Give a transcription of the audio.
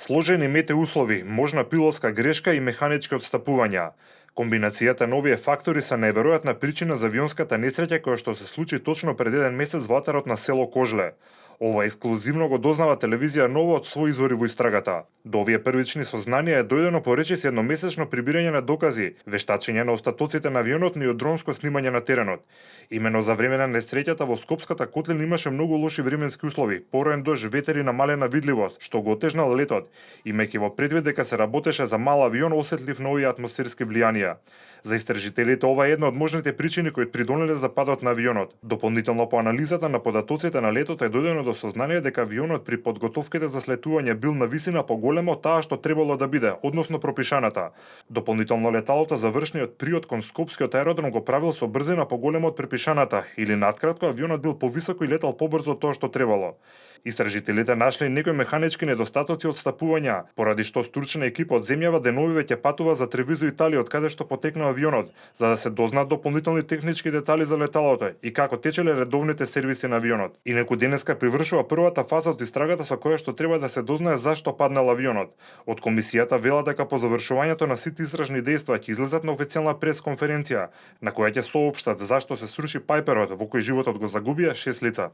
Сложени метеоуслови, можна пилотска грешка и механички отстапувања. Комбинацијата на овие фактори се најверојатна причина за авионската несреќа која што се случи точно пред еден месец во атарот на село Кожле. Ова ексклузивно го дознава телевизија Ново од своји извори во истрагата. До овие првични сознанија е дојдено по речиси едномесечно прибирање на докази, вештачење на остатоците на авионот и дронско снимање на теренот. Имено за време на несреќата во Скопската котлина имаше многу лоши временски услови, пороен дожд, ветер и намалена видливост, што го отежнал летот. Имајќи во предвид дека се работеше за мал авион, осетлив на овие атмосферски влијанија. За истражителите ова е една од можните причини кои придонеле за падот на авионот. Дополнително по анализата на податоците на летот е дојдено до сознание дека авионот при подготовките за слетување бил на висина поголема од таа што требало да биде, односно пропишаната. Дополнително леталото за вршниот приот кон Скопскиот аеродром го правил со брзина поголема од препишаната, или наткратко авионот бил повисоко и летал побрзо од тоа што требало. Истражителите нашли некои механички недостатоци од стапувања, поради што стручна екипа од земјава денови веќе патува за Тревизо, Италија, од каде што потекнал авионот, за да се дознаат дополнителни технички детали за леталото и како течеле редовните сервиси на авионот. Инаку денеска привршува првата фаза од истрагата со која што треба да се дознае зашто паднал авионот. Од комисијата велат дека по завршувањето на сите истражни дејства ќе излезат на официјална пресконференција, на која ќе соопштат зашто се сруши Пајперот, во кој животот го загубија 6 лица.